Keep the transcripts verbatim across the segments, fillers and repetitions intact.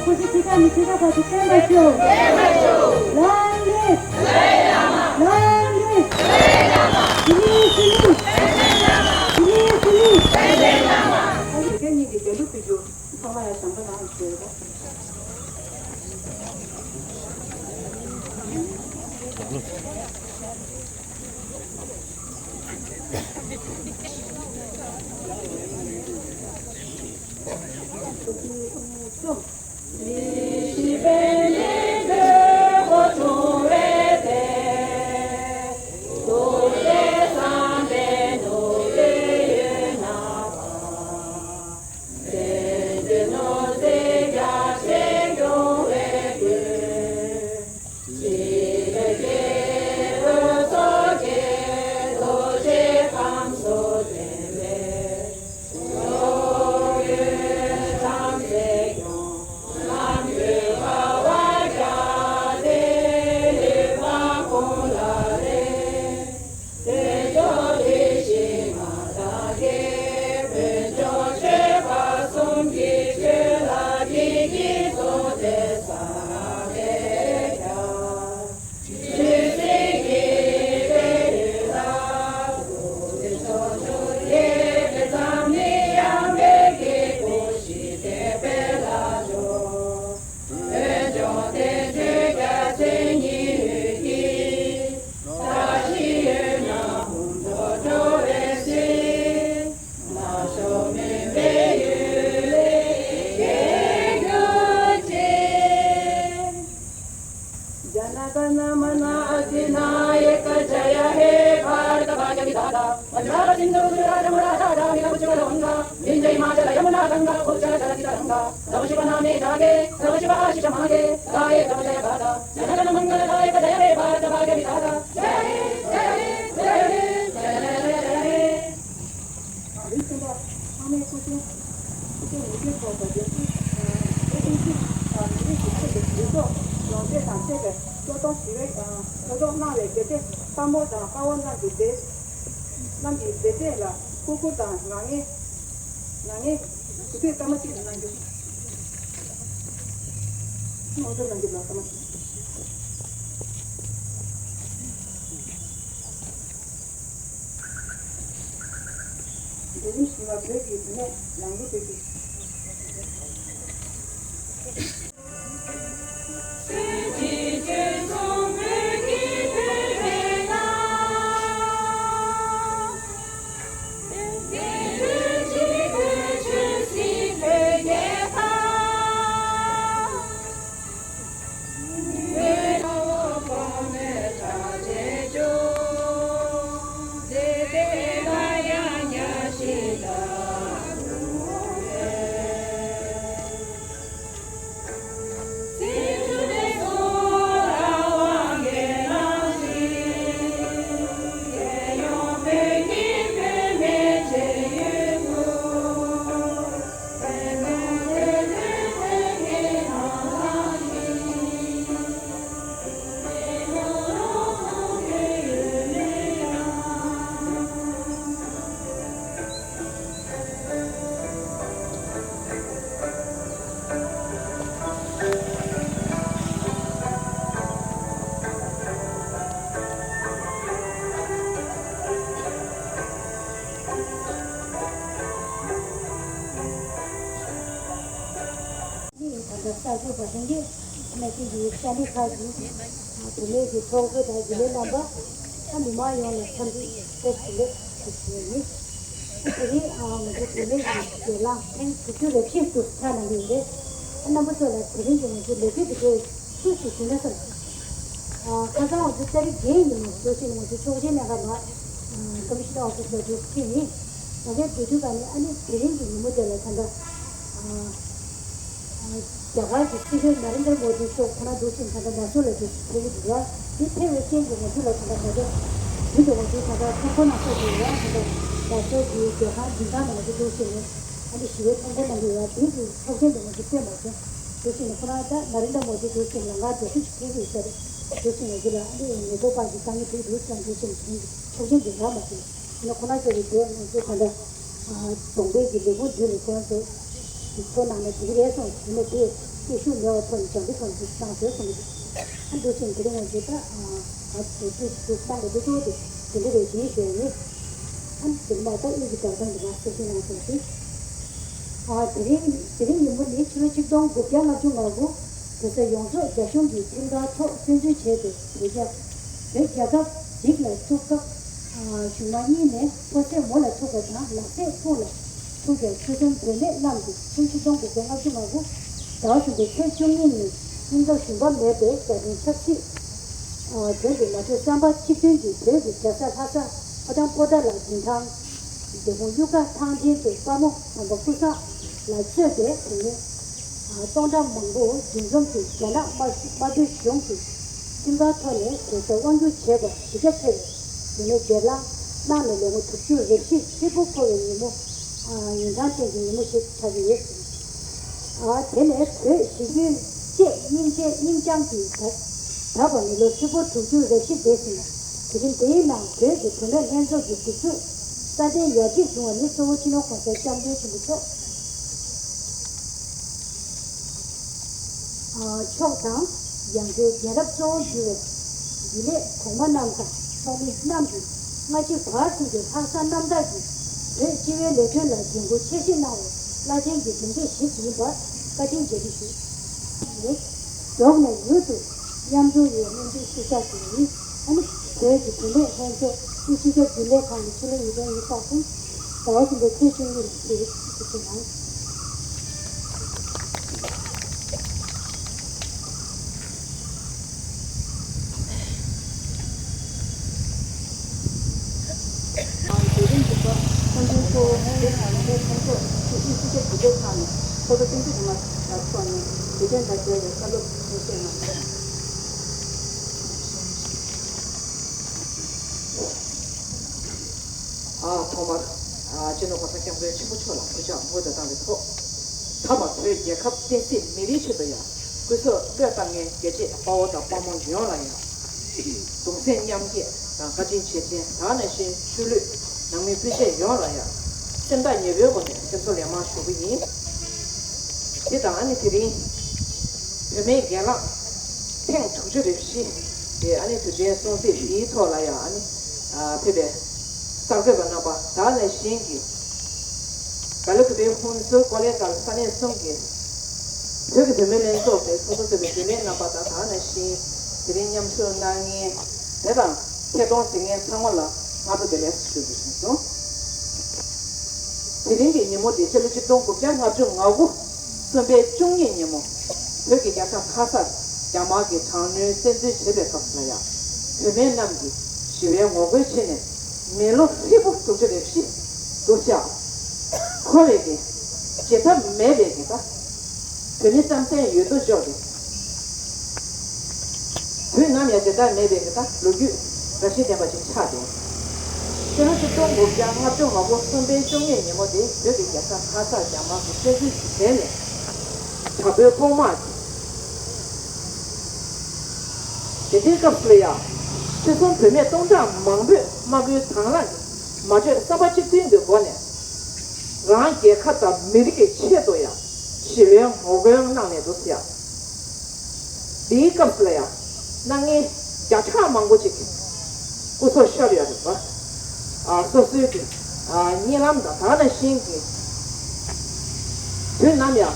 ཁོ་ཚོ་ཁྱེད་ཀ་མི་ཁྱེད་ཀ་བར་དུ་བརྟན་པར་ཤོག། Long live! Long live! Please, please! Please, please! ཁྱེད་གཉིས་ཀྱི་དེ་ལུགས་ཀྱི་རྒྱུ་ཚང་མ་ཡང་བྱམས་པ་ནང་བཞིན་རེད། Jana gana mana adhinayaka jaya he Bharata bhagya vidhata. Punjab Sindhu Gujarat Mara Dhara Mira Ujjwala Vanga, Vindhya Himachal Yamuna Ganga Uttara Jala Taranga, Sarva Shubha Name Jage, Sarva Shubha Ashish Mange, Gaye Sarva Jaya Gata, Jana Gana Mangala Dayaka Jaya He Bharata Bhagya Vidhata, Jaya He, Jaya He, Jaya He, Jaya He, Jaya He. རིགས་མཐུན་པ་ཚང་མའི་སྐུ་ཕྲེང་སྐུ་ཕྲེང་ཉི་ཤུའི་ཐོག་ཏུ་རྒྱལ་སྲིད་ཨ་ཐུགས་ཐུགས་ཀྱི་ཨ་མི་རིགས་ཀྱི་ཆེད་དུ་ལུས་སྲོག་ལོངས་སྤྱོད་དང་བཅས་པའི་སྐྱོ་སྡུག་ཞི་བའི་ཨ་སྐྱོ་སྡུག་གནང་བའི་དགེ་བཤེས་དཔའ་མོ་དང་དཔའ་བོ་རྣམས་ཀྱི་མཛད་རྣམས་ཀྱི་མཛད་རྗེས་ལ་བཀུར་བཀུར་དང་ངང་ངེས་ངང་ངེས་དགེ་ཕྲུག་སྐར་མ་གཅིག་གནང་རྒྱུ། ངོ་སྤྲོད་གནང་རྒྱུ་ལ་སྐར་མ་གཅིག། འཛིན་རིམ་བཞི་པ་བོད་ཀྱི་བུད་མེད་ལམ་ལུགས་སྤེལ་རྒྱུ། ད་ལྟ་གསར་འགོད་པ་ལྷན་རྒྱས་ཀྱི་ཤ་ནི་ཁག་གི་བུད་མེད་ཀྱི་ཚོགས་གཙོ་དང་རྒྱུན་ལས་རྣམ་པ། ཨ་མི་མང་ཡོངས་ལ་འཚམས་འདྲི་བཀྲ་ཤིས་བདེ་ལེགས་ཞུ་ཞུ་ཡ་ཡིན། དེ་རིང་ཨ་ང་ཚོ་བུད་མེད་ཀྱི་སྒེར་ལངས་ཐེངས་དྲུག་ཅུ་རེ་བཞི་དུ་ཆགས་གནང་གི་ཡོད་རེད། ཨ་རྣམ་པ་ཚོ་ལ་དེ་རིང་གི་ང་ཚོའི་ལས་འགུལ་འདི་གའི་ཚུལ་ཞིག་ཞུས་ན་བསམ་སོང་། ཨ་ཁ་སང་ང་ཚོ་ཏ་རིག་བརྒྱད་ཡིན་ནམ་འདུག་ཕྱིན་ང་ཚོ་ཆོག་མཆན་ལེན་ག་མ་ཀོ་མི་ཤི་ནར་ཨོ་ཕི་སི་ལ་འགྲོ་ཕྱིན་ཡིན། ང་ཚོའི་འགྲོ་དུས་ག་ནས་ཨ་ནི་དེ་རིང་གི་ཉིན་མོ་དེ་ལ་ད་ལྟ་ཨ་ཨ་རྒྱ་གར་གྱི་སྲིད་བློན་ན་རེན་དྲ་མོ་དི་མཆོག་ཁོ་ན་འདུག་ཕྱིན་ད་ལྟ་ལ་སོ་ལ་འགྲོ་ཕེབས་ཀྱི་འདུག་ལ། དེ་ཕེབས་པའི་རྐྱེན་གྱིས་ང་ཚོ་ལ་ད་ལྟ་ད་ལྟ་བུ་དང་ང་ཚོའི་ད་ལྟ་ཚོགས་འཁོར་ནང་སོགས་ཀྱི་ཡང་ད་ལྟ་ལ་སོ་གི་རྒྱལ་ཁང་མདུན་ཐང་ནང་ང་ཚོ་འདུག་ཕྱིན་ནས་ཨ་ནི་ཞི་བའི་ཚོགས་འཁོར་གནང་གི་ཡོད་ལ། དེ་གི་ཆོག་མཆན་དེ་ང་ཚོ་སྤྲད་མ་སོང་། དེ་བཞིན་ཁོ་རང་ད་ན་རེན་དྲ་མོ་དི་དེ་བཞིན་ལམ་ཁ་འགྲོ་ཚུལ་ཞིག་ཕེབས་ཀྱི་ཡོད་ས་རེད། དེ་བཞིན་ང་ཚོ་ལ་ཨ་ནི་ནེ་པོ་པཱལ་གྱི་དཀའ་ངལ་ཕེབས་འདུག་ཟེར་དེ་བཞིན་ཆོག་མཆན་དེ་རག་མ་སོང་། ཡིན་ན་ཁོ་རང་ཚོ་གི་དེ་ང་ཚོ་ད་ལྟ་གྲོང་པའི་གི་ལས་ཁུངས་འདི་ནས་ཁོ་རང་ཚོ་གི་ཚོ་ནང་ནས་དེ་གི་རེད་སོང་། ཡིན་ན་དེ་ སྐད་ཤུགས་མེད་པའི་ཐོག་ནས་ལྗགས་འདི་ཁོང་གིས་བཏང་ཟེར་གསུངས་འདུག་ཨ་འདུག་ཕྱིན་དེ་རིང་ང་ཚོས་ད་ཨ་ང་ཚོས་ཐུགས་ཞིབ་ཏུ་བཏང་དགོས་འདུག་ཚོགས་དེ་དེ་འདྲ་རེད་ཞེས་ཞུས་ནས། ཨ་དེ་མ་གཏོགས་དབུས་ཀྱི་བསྒྲགས་གཏམ་འདི་ལ་གསལ་བཤད་གནང་ཐུབ་ཅིང་། ཨ་དེ་རིང་དེ་རིང་ཉིན་མོ་ནི་ཕྱི་ལོ་ཆིག་སྟོང་དགུ་བརྒྱ་ལྔ་བཅུ་ང་དགུ་བོད་ས་ཡོངས་རྫོགས་རྒྱ་གཞུང་གི་ཁྲིམས་ཁང་ཐོག་བཙོན་འཛུལ་བྱས་ཏེ་བོད་རྒྱ་བོད་རྒྱལ་ཁབ་འཇིག་ལ་ཐུག་སྐབས། གཞུག་མ་གཉིས་ནས་ཕོ་ཚད་མོ་ལ་ཐུག་པ་དང་ལག་ཚད་ཐུག་ལ་ཐུག་པའི་ཆོལ་གསུམ་བུད་མེད་རྣམས་ཀྱིས་ཕྱི་ལོ་ཆིག་སྟོང་དགུ་བརྒྱ་ལྔ་བཅུ་ང་དགུ་ཟླ་བ་གསུམ་པའི་ཚེས་བཅུ་གཉིས་ཉིན་སྙིང་སྟོབས་ཞུམ་པ་མེད་པའི་རྒྱ་གཞུང་ཆབ་སྲིད་དོན་དུ་མ་གྲོས་བསམ་པ་གཅིག་མཐུན་གྱིས་བོད་ཀྱི་རྒྱལ་ས་ལྷ་ས་ཕོ་བྲང་པོ་ཏཱ་ལ་མདུན་ཐང་འདས་པོ་གཡུ་དཀར་ཐང་ཆེན་དུ་དཔའ་མོ་དམ་པ་ཀུན་བཟང་ལ་གཙོས་པའི་བུད་མེད་སྟོང་ཕྲག་མང་པོ་འདུ་འཛོམས་ཀྱིས་རྒྱ་ནག་དམར་དམར་པོའི་གཞུང་གིས་ཁྲིམས་ཁང་ཐོག་ནས་བོད་ས་དབང་བསྒྱུར་བྱས་པར་གཞིས་ཆགས་ཆེ་བའི་བུད་མེད་སྒེར་ལངས་གནང་ནས་ལོ་ངོ་དྲུག་ཅུ་རེ་བཞི་ཧྲིལ་པོ་འཁོར་བའི་ཉིན་མོ། ཨ་ཡོན་ཐང་ཅན་གྱི་ཉིན་མོ་ཞིག་ཆགས་ཀྱི་ཡོད་ཟེར། ཨ་དེ་ནས་བོད་གཞིས་བྱེས་སྙིང་རྗེ་སྙིང་བཅངས་ཀྱིས་ད་ད་བར་མི་ལོ་ཧྲིལ་པོ་དྲུག་ཅུ་རེ་བཞི་འདས་ཟིན་ལ། དེ་རིང་འདིའི་ནང་བོད་ཀྱི་བུད་མེད་ལྷན་ཚོགས་ཀྱི་སྒྲིག་འཛུགས་སྲ་བརྟན་ཡར་རྒྱས་བྱུང་བ་ནི་གཙོ་བོ་སྤྱི་ནོར་༸གོང་ས་༸སྐྱབས་མགོན་ཆེན་པོ་མཆོག་མཆོག་དང་། ཡང་སྒོས་རྒྱལ་རབས་གཙོ་བོ་གྱུར་བའི་རྒྱུན་ལས་གོང་མ་རྣམས་དང་ཚོགས་མི་རྣམས་ཀྱིས་སྔ་ཕྱི་བར་གསུམ་གྱི་ལྷག་བསམ་རྣམ་དག་གིས་བོད་སྤྱི་བའི་ལས་དོན་ལ་འགན་འཁུར་ཆེ་བཞེས་གནང་བའི་བླ་ཆེན་གྱི་གདུང་རྒྱུད་ཞིག་ཡིན་པར་བཀའ་དྲིན་རྗེས་དྲན་ཞུ། མཛོག་ནས་མྱུར་དུ་མཉམ་འཛོམས་ཡོང་སྨོན་འདུན་ཞུ་བྱ་ཞུ་ཡིན། ཨ་ནི་བོད་ཀྱི་བུད་མེད་ལྷན་ཚོགས་དབུས་སྤྱི་ཁྱབ་རྒྱུན་ལས་ཁང་གི་ཕྱི་ལོ་ཉིས་སྟོང་ཉི་ཤུ་རྩ་གསུམ་ཟླ་བ་གསུམ་པའི་ཚེས་བཅུ་གཉིས་ལ་ཕེབས་ཞུ་གནང་། དེ་རིང་གི་སྐབས་ཁོང་ཚོའི་གཙོ་བོ་ཚེ་རིང་ཨ་ལགས་ཀྱིས་ཁོང་ཚོ་དབུས་སྤྱི་ཁྱབ་རྒྱུན་ལས་ཁང་ནས་ཁོ་ཚོ་བསྟན་འཛིན་སྒྲོལ་མ་ལགས་ཐོག་ནས་དེ་དོན་དང་འབྲེལ་བའི་བསམ་བློ་གསལ་བཤད་གནང་། ཨ་ཐོག་མར་ཨ་སྤྱི་ནོར་༸གོང་ས་༸སྐྱབས་མགོན་ཆེན་པོ་མཆོག་ལ་གུས་ཕྱག་སྔོན་དུ་བཏང་བའི་ཐོག་མཐའ་མ་བོད་རྒྱལ་ཁབ་བསྟན་སྲིད་མི་རིགས་ཆེད་དུ་ཡང་སྐུ་སྲོག་བློས་བཏང་མཁན་རྒྱལ་གཅེས་དཔའ་བོ་དང་དཔའ་མོ་ཡོངས་ལ་ཡང་གདུང་སེམས་མཉམ་སྐྱེད་དང་བཀའ་དྲིན་རྗེས་དྲན། དེ་ནང་བཞིན་ཆོས་ལུགས་ནང་མི་སྤུན་མཆེད་ཡོངས་ལ་ཡང་སེམས་ཐག་ཉེ་པོའི་སྒོ་ནས་སེམས་གསོ་ལན་མང་ཞུ་གི་ཡིན། དེ་དང་ཨ་ནི་དེ་རིང་བུད་མེད་སྒེར་ལངས་ཐེངས་དྲུག་ཅུ་རེ་བཞི་དེ་ཨ་ནི་དུས་ཆེན་སྲུང་བརྩི་འདིའི་ཐོག་ལ་ཡང་ཨ་ནི་ཕེབས་པའི་གསར་འགོད་པ་རྣམ་པ་དེ་ནང་བཞིན་གྱི་རྒྱ་ལོ་དགུ་པའི་ཧུན་སུར་ཀོ་ལེ་ཀལ་ས་གནས་གསུམ་གྱི་བོད་ཀྱི་བུད་མེད་ལྷན་ཚོགས་དེ་ཚོགས་གཙོ་ཟུར་པའི་བུད་མེད་རྣམ་པ་དང་དེ་ནང་བཞིན་དེ་རིང་མཉམ་ཞུགས་གནང་མཁན་དེ་དང་ཐད་གཏོང་གཟིགས་མཁན་ཚང་མ་ལ་སྔ་དྲོ་བདེ་ལེགས་ཞུ་རྒྱུ་ཡིན་སོང་། དེ་རིང་གི་ཉིན་མོ་དེ་ཕྱི་ལོ་ཆིག་སྟོང་དགུ་བརྒྱ་ལྔ་བཅུ་ང་དགུ་གསུམ་པའི་བཅུ་གཉིས་ཉིན་མོ་བོད་ཀྱི་རྒྱལ་ས་ལྷ་སར་རྒྱ་དམར་གྱིས་དྲག་གནོན་བཙན་འཛུལ་བྱེད་པའི་སྐབས་སུ་ལ་ཡང་བུད་མེད་རྣམས་ཀྱིས་ཞི་བའི་ངོ་རྒོལ་བྱས་ནས་མི་ལོ་ཧྲིལ་པོ་དྲུག་ཅུ་རེ་བཞི་འདུག་ཀྱང་། འཁོར་བའི་གི་བརྗེད་ཐབས་མེད་པའི་གི་ད་བོད་མི་རྩམ་ཟན་ཡོད་དོ་ཅོག་གི་དུས་ནམ་ཡང་བརྗེད་ཐབས་མེད་པའི་གི་ད་ལོ་རྒྱུས་རང་བཞིན་ལྡན་པ་ཅིག་ཆགས་འདུག་ཕྱི་ལོ་ཆིག་སྟོང་དགུ་བརྒྱ་ལྔ་བཅུ་ང་དགུ་གསུམ་པའི་བཅུ་གཉིས་ཉིན་མོ་དེ་བོད་ཀྱི་རྒྱལ་ས་ལྷ་སར་རྒྱ་དམར་གྱིས་བཙན་འཛུལ་བྱས་ནས་དྲག་པོའི་ཕོག་དམག་གིས། དེ་དུས་སྐབས་སུ་ལ་ཡང་ཕྱི་སོང་བུད་མེད་སྟོང་ཕྲག་མང་པོས་དམག་སྒོའི་དང་བླངས་ཀྱིས་མ་བཅོས་བསམ་པ་གཅིག་མཐུན་གྱི་སྒོ་ནས་རང་རྒྱལ་ཁབ་དང་མི་རིགས་ཀྱི་ཆེད་དུ་ཡང་ཞི་བའི་ངོ་རྒོལ་གནང་ནས་འདུག་ཟེར་ཡ། འདིའི་སྐབས་སུ་ལ་ཡང་སྣང་ངན་བརྒྱ་ཕྲག་མང་པོ་ཅིག་སྐུ་སྲོག་ཤོར་ཡོད་རེད་པ། ཨ་སོ་སོའི་གི་ཨ་གཉིད་ལམ་དང་དེ་ནང་བཞིན་གྱི་དུས་ནམ་ཡང་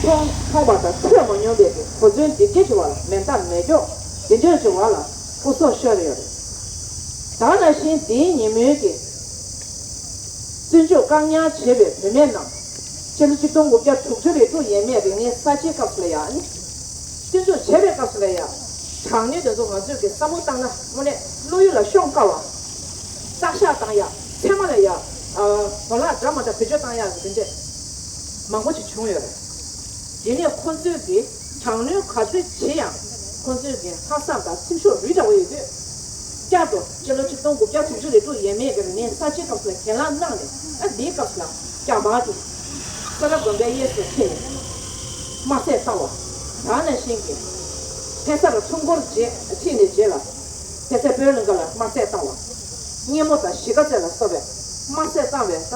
མཐོང་མཐོང་བ་དང་ཐོས་མ་མྱོང་བའི་གི་གོ་མཚོན་འདི་སྐད་ཅིག་བ་ལ་མེ་མདའ་མེ་སྒྱོགས་འདི་འདྲ་ཅིག་བ་ལ་སྐུ་སྲོག་ཤོར་ཡོད་རེད། དེ་ནང་བཞིན་འདིའི་ཉིན་མོའི་གི་བཙོན་འཇུག་བཀག་ཉར་བྱས་པའི་བུད་མེད་རྣམས་ཕྱི་ལོ་ཆིག་སྟོང་དགུ་བརྒྱ་དྲུག་ཅུ་རེ་དྲུག་ཡས་མས་རིག་གནས་གསར་བརྗེའི་སྐབས་སུ་ལ་ཡང་ནི། བཙོན་འཇུག་བྱས་པའི་སྐབས་སུ་ལ་ཡང་། དྲག་གནོན་དེ་ཚོ་ང་ཚོས་ཀྱི་བསམ་བློ་བཏང་ན་དངོས་གནས་བློ་ཡུལ་ལ་ཤོང་དཀའ་བ། བརྟག་ཤག་བཏང་ཡག་མཚན་མ་ལ་ཡག་ཨ་བོ་ལག་འདྲ་མ་འདྲ་བེད་སྤྱོད་བཏང་ཡག་གི་དེ་འདྲས་མང་པོ་ཞིག་བྱུང་ཡོད་རེད། དེ་ནས་ཁོ་ཚོས་ཀྱི་དྲག་གནོན་ག་ཚོད་བྱེད་ཡང་ཁོ་ཚོས་ཀྱི་ལྷག་བསམ་དང་སེམས་ཤུགས་རི་འདྲ་བོ་ཡོད་དུས། བསྐྱར་དུ་སྤྱི་ལོ་ཆིག་སྟོང་དགུ་བརྒྱ་དྲུག་ཅུ་རེ་དྲུག་ཡས་མས་ཀྱི་རིང་ནས་གསར་བརྗེའི་སྐབས་སུ་ལ་གྱེན་ལངས་གནང་ནས་ཨ་འདིའི་སྐབས་སུ་ལ་རྒྱ་དམར་གྱིས། ས་རཱ་དགོན་པའི་གཡས་སུ་ཁྲིད་ནས་དམར་ཟས་བཏང་བ། དེ་ནང་བཞིན་གྱི་ལྷ་སར་ཁྲོམ་སྐོར་རྗེས་ཁྲིད་ནས་རྗེས་ལ་ལྷ་སའི་བོད་གླིང་ག་ལ་དམར་ཟས་བཏང་བ། སྙེ་མོ་དང་གཞིས་ཀ་རྩེ་ལ་སོགས་པའི་དམར་ཟས་བཏང་བའི་ད་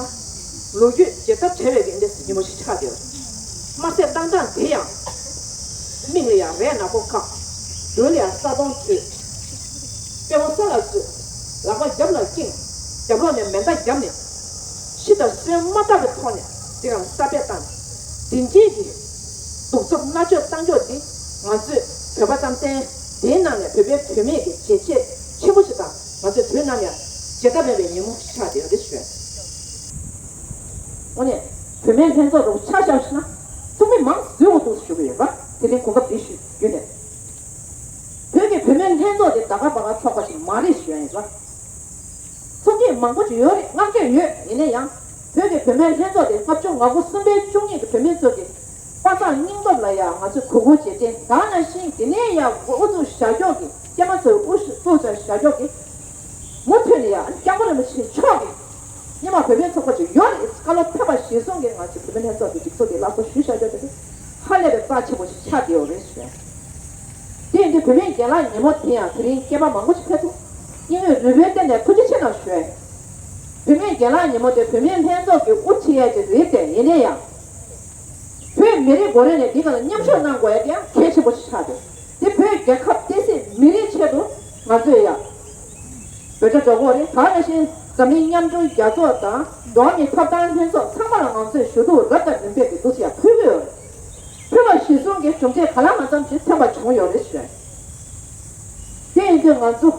ལོ་རྒྱུས་བརྗེད་ཐབས་བྲལ་བའི་གི་འདི་ཉིན་མོ་ཞིག་ཆགས་བསྡད་ཡོད། དམར་ཟས་བཏང་སྟངས་དེ་ཡང་ མིག་ལ་ཡང་རས་ནག་པོ་ཁ། མགྲོན་ལ་ཡང་ས་དོང་བཙུགས། པད་མོ་ས་ལ་བཙུགས། ལག་པ་རྒྱབ་ལ་བསྐྱེད། རྒྱབ་ལོགས་ནས་མེ་མདའ་བརྒྱབ་ནས། ཤི་དང་གསོན་མ་བཏབ་པའི་ཐོག་ནས་དེ་ཡང་ས་བརྡབས་བཏང་། དེ་འདྲའི་གི་གདུག་རྩུབ་མནར་གཅོད་བཏང་ཕྱོགས་འདི་ང་ཚོས་བོད་པ་ཙམ་བསྟན། དེའི་ནང་ནས་བོད་པའི་བུད་མེད་ཀྱི་བྱས་རྗེས་ཆེན་པོ་ཞིག་དང་ང་ཚོའི་དུས་ནམ་ཡང་བརྗེད་ཐབས་མེད་པའི་ཉིན་མོ་ཆགས་བསྡད་ཡོད་རེད་ཞུ། དངོས་གནས་བུད་མེད་ལྷན་ཚོགས་རུ་ཆ་བཞག་ཞིག་ན་ཚོགས་མི་མང་བཟོས་འོ་འདུག་ཞུ་གི་ཡོད་པ་དེ་རིང་གོ་སྐབས་འདི་ཞུ་རྒྱུ་ནས། བོད་ཀྱི་བུད་མེད་ལྷན་ཚོགས་དེ་ད་ག་པ་ག་ཚོགས་པ་ཞིག་མ་རེད་ཞུ་ཡ་ཡིན་པ། ཚོགས་ཀྱི་མང་པོ་ཅིག་ཡོད་རེད། མངགས་བྱ་ཡོད། ཡིན་ན་ཡང་བོད་ཀྱི་བུད་མེད་ལྷན་ཚོགས་དེ་ལྔ་བཅུ་ང་དགུ་གསུམ་པའི་བཅུ་གཉིས་ཀྱི་བུད་མེད་ཚོ་གི་དཔའ་རྩལ་སྙིང་སྟོབས་ལ་ཡང་ང་ཚོས་གུས་བཀུར་བྱེད་ཅིང་། ད་ནང་བཞིན་དེ་ནས་ཡང་དབུ་ཚུགས་བཞག་ཕྱོགས་ཀྱི་སྐྱེས་མ་ཚོའི་དབུ་ཚུགས་བཞག་ཕྱོགས་ཀྱི་མུ་མཐུད་ནས་ཡང་སྐྱབས་མགོན་རིན་པོ་ཆེ་མཆོག་གི་སྔོན་མ་བོད་པའི་ཚོགས་པ་ཅིག་ཡོད་རེད། བཀའ་སློབ་ཕེབས་པ་གཞིར་བཟུང་གིས་ང་ཚོའི་བུད་མེད་ལྷན་ཚོགས་ཀྱི་སྒྲིག་འཛུགས་དེ་སླར་གསོ་ཞུས་བཞག་ཕྱོགས་དེ་ཧ་ལས་པའི་རྩ་ཆེན་པོ་ཞིག་ཆགས་བསྡད་ཡོད་རེད་ཞུ། དེ་ཡིན་དུས་བུད་མེད་རྒན་ལགས་ཉིན་མོ་དེ་ཡང་དེ་རིང་སྐྱེས་པ་མང་པོ་ཞིག་ཕེབས་འདུག་སྙིང་དབུས་རུས་པའི་གཏིང་ནས་ཐུགས་རྗེ་ཆེ་གནང་ཞུ། བུད་མེད་རྒན་ལགས་ཉིན་མོ་དེ་བུད་མེད་ལྷན་ཚོགས་ཀྱི་དབུ་ཁྲིད་ཡས་དེ་རེད་དེ། ཡིན་ན་ཡང་བོད་མི་རིགས་ངོས་ནས་འདི་ག་ལ་མཉམ་ཞུགས་གནང་དགོས་ཡ་དེ་ཡང་གལ་ཆེན་པོ་ཞིག་ཆགས་འདུག་དེ་བོད་རྒྱལ་ཁབ་བསྟན་སྲིད་མི་རིགས་ཆེད་དུ་ང་ཚོས་ཡང་འབོད་སྒྲ་སྒྲོག་དགོས་རེད། ད་ག་ནང་བཞིན་འཛམ་གླིང་མཉམ་སྐྲུན་རྒྱལ་ཚོགས་དང་འགྲོ་བ་མིའི་ཐོབ་ཐང་ལྷན་ཚོགས་ཚང་མ་ལ་ང་ཚོས་ཞུ་གཏུག་རབ་དང་རིམ་པས་ཀྱི་འདུག་སེ་ཡང་ཕུལ་གྱི་ཡོད་རེད། ཕུལ་བ་གཞིར་བཟུང་གི་གྲུབ་འབྲས་ག་ལ་གང་འཚམ་ཞིག་ཐོན་པ་བྱུང་ཡོད་རེད་ཞུ། དེ་ཡིན་དུས་ང་ཚོ་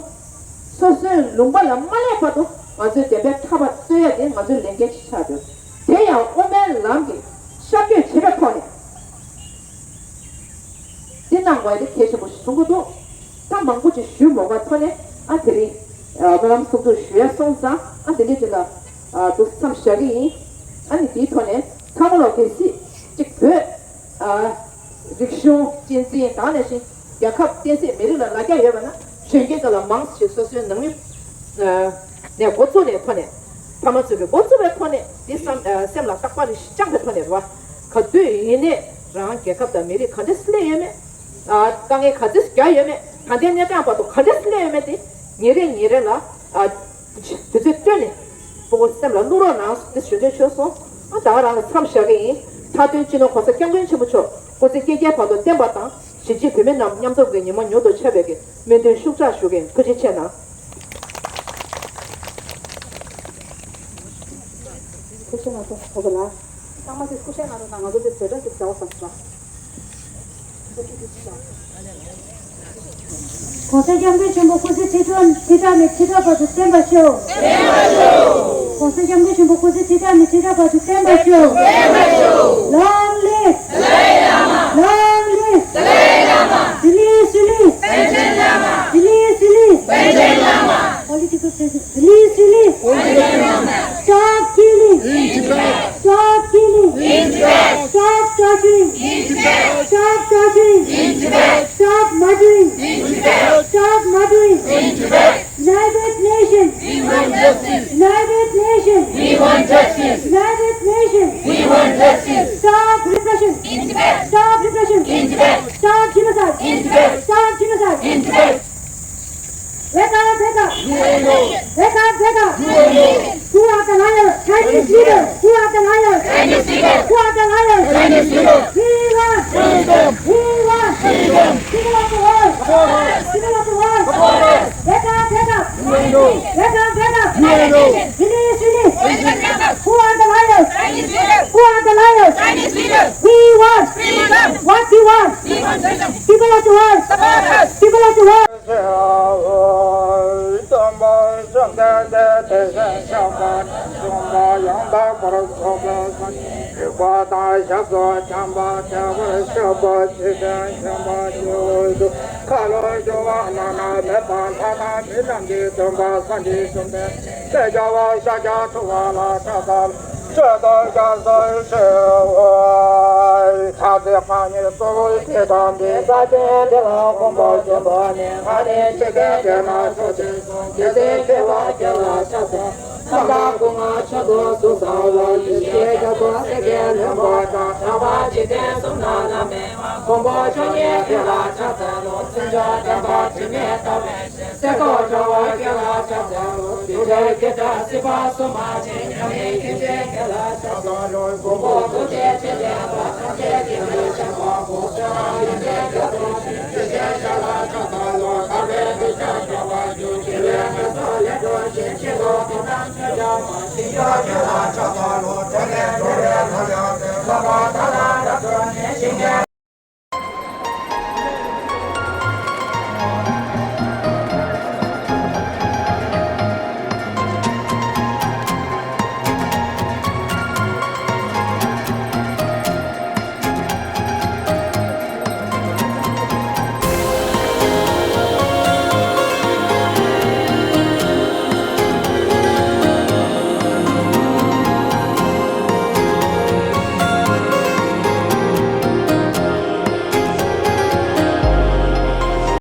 སོ་སོའི་ལུང་པ་ལ་མ་སླེབས་བར་དུ་ང་ཚོའི་བདེན་པའི་ཁྲག་པ་རྩོད་ཡ་དེ་ང་ཚོའི་ལས་འགན་ཞིག་ཆགས་ཡོད། དེ་ཡང་དབུ་མའི་ལམ་གྱི་ཤར་བསྐྱོད་བྱེད་པའི་ཐོག་ནས། འདི་གནང་བ་དེ་གལ་ཆེན་པོ་ཞིག་གསུང་གི་འདུག་ད་མང་པོ་ཅིག་ཞུས་མ་དགོས་པའི་ཐོག་ནས་ཨ་དེ་རིང་སྨོན་ལམ་གསུང་ཚུལ་ཞུ་ཡ་སོང་ཙང་ཨ་དེ་འདྲའི་ཅིག་ལ་འདུག་མཚམས་བཞག་གི་ཡིན། ཨ་ནི་དེའི་ཐོག་ནས་ཚང་མ་ལོག་གལ་སྲིད་ཅིག་བོད་རིག་གཞུང་གཅེས་འཛིན་དང་ནང་བཞིན་རྒྱལ་ཁབ་བསྟན་སྲིད་མི་རིགས་ལ་ལ་རྒྱ་ཡོད་པ་ན་གཞོན་སྐྱེས་ཚོ་ལ་མང་ཞིག་སོ་སོའི་ནང་མི་ནས་འགོ་བཙུགས་ནས་ཐོག་ནས་ཕ་མ་ཚོས་ཀྱི་འགོ་བཙུགས་པའི་ཐོག་ནས་འདི་བསམ་སེམས་ལ་རྟག་པར་རེ་ཞིག་བཅངས་པའི་ཐོག་ནས་རེད་བ། ག་དུས་ཡིན་ནའི་རང་རྒྱལ་ཁབ་དང་མི་རིགས་ག་འདྲས་སླེབས་ཡོད་མེད། དཀའ་ངལ་ག་ཚོད་བརྒྱབ་ཡོད་མེད། ད་ལྟའི་གནས་སྟངས་བར་དུ་ག་འདྲས་སླེབས་ཡོད་མེད་དེ་ཉིན་རེ་ཉིན་རེ་ལ་དུས་ཚོད་བཏོན་ནས་སྤུ་གུ་སེམས་ལ་བླུག་རོགས་གནང་ཟེར་ཞུ་འདོད་བྱུང་སོང་། ཨ་ད་ག་རང་ལ་མཚམས་བཞག་གི་ཡིན། མཐའ་དོན་སྤྱི་ནོར་གོང་ས་སྐྱབས་མགོན་ཆེན་པོ་མཆོག་སྐུ་ཚེ་བསྐལ་བརྒྱའི་བར་དུ་བརྟན་པ་དང་གཞིས་བྱེས་བོད་མི་རྣམས་མཉམ་འཛོམས་ཀྱི་ཉིན་མོ་མྱུར་དུ་ཆགས་པའི་གི་སྨོན་འདུན་ཤུགས་དྲག་ཞུ་གི་ཡིན། ཐུགས་རྗེ་ཆེ་གནང་། ཐུགས་རྗེ་གནང་། ཐུགས་རྗེ་གནང་། ཚང་མ་ཚོས་སྐུ་བཤད་གནང་རོགས་གནང་། ང་ཚོ་ཚོས་བོད་སྒྲ་ཞིག་ཟེར་བ་བསམ་སོང་། ཐུགས་རྗེ་ཆེ་གནང་། གོང་ས་སྐྱབས་མགོན་ཆེན་པོ་སྐུ་ཚེ་ཁྲི་ཕྲག་ཁྲི་ཕྲག་ནས་ཁྲི་ཕྲག་བར་དུ་བརྟན་པར་ཤོག། བརྟན་པར་ཤོག། གོང་ས་སྐྱབས་མགོན་ཆེན་པོ་སྐུ་ཚེ་ཁྲི་ཕྲག་ནས་ཁྲི་ཕྲག་བར་དུ་བརྟན་པར་ཤོག། བརྟན་པར་ཤོག། Long live! Dalai Lama! Long live! Dalai Lama! Release, release! Panchen Lama! Release, release! Panchen Lama! Political prisoners, release, release! Panchen Lama! Stop killing! In Tibet! Stop killing! In Tibet! Stop torturing! In Tibet! Stop torturing! In Tibet! Stop murdering! In Tibet! Stop murdering! In Tibet! United Nations! We want justice! United Nations! We want justice! United Nations! We want justice! Stop repression! In Tibet! Stop repression! In Tibet! Stop genocide! In Tibet! Stop genocide! In Tibet! Wake up, wake up! U N O! Wake up, wake up! U N O! Who are the liars? Chinese leaders! Who are the liars? Chinese leaders! Who are the liars? Chinese leaders! We want! Freedom! We want! Freedom! People of the world! Support us! People of the world! Support us! Wake up, wake up! U N O! Wake up, wake up! U N O! Release, release! Who are the liars? Chinese leaders! Who are the liars? Chinese leaders! We want! Freedom! What we want! We want freedom! People of the world! Support us! People of the world! སྟོན་པ་བཅོམ་ལྡན་འདས་དེ་བཞིན་གཤེགས་པ་གསུངས་པ་ཡང་དག་པར་རྫོགས་པའི་སངས་རྒྱས་རིག་པ་དང་ཞབས་སུ་འཁྱམས་པ་བདེ་བར་གཤེགས་པ་ཇི་བཞིན་གཤེགས་པ་ཇི་སྲིད་མཁའ་ལ་རྒྱུ་བ་རྣམས་ལ་མེད་པ་མཐའ་དག་མི་རྣམས་ཀྱི་སྟོན་པ་སངས་རྒྱས་བཅོམ་ལྡན་འདས་རྒྱལ་བ་ཤཱཀྱ་ཐུབ་པ་ལ་ཕྱག་འཚལ་ལོ། ཆོས་དང་རྒྱལ་སྲས་ཞེས་པ། ཕྱག་འཚལ་རྐང་གཉིས་གཙོ་བོ་ཆོས་དང་ལྡན་ས་ཆེན་དེ་ལ་མགོན་པོ་ཆེན་པོ་ནས་ང་ནི་ཆོས་ཀྱི་རྒྱལ་ལ་ཕྱག་འཚལ་སོང་། རྒྱལ་སྲས་ཆེ་བ་ཁྱེད་ལ་ཕྱག་འཚལ། ཁམས་དང་སྐུ་ལྔ་མཆོག་ཏུ་གཟུགས་བཟང་བ། ཡེ་ཤེས་རྒྱ་མཚོ་སེང་གེ་ལྷུན་པོ་འདྲ། གྲགས་པ་འཇིག་རྟེན་གསུམ་ན་བླ་མེད་པ། མགོན་པོ་མཆོག་བརྙེས་ཁྱེད་ལ་ཕྱག་འཚལ་ལོ། མཚན་མཆོག་ལྡན་པ་དྲི་མེད་ཟླ་བའི་ཞལ། སེར་ཀ་འདྲ་བ་ཁྱེད་ལ་ཕྱག་འཚལ་ལོ། རྡུལ་བྲལ་སྐད་གྲགས་སྲིད་པ་གསུམ་མ་ཆེན། མཉམ་མེད་མཁྱེན་བརྩེ་ཁྱེད་ལ་ཕྱག་འཚལ་ལོ། མགོན་པོ་ཐུགས་རྗེ་ཆེ་ལྡན་པ། ཐམས་ཅད་ཀྱི་སྐུ་ཞབས་པ། བོད་སོག་ཡོན་ཏན་ཁྱེད་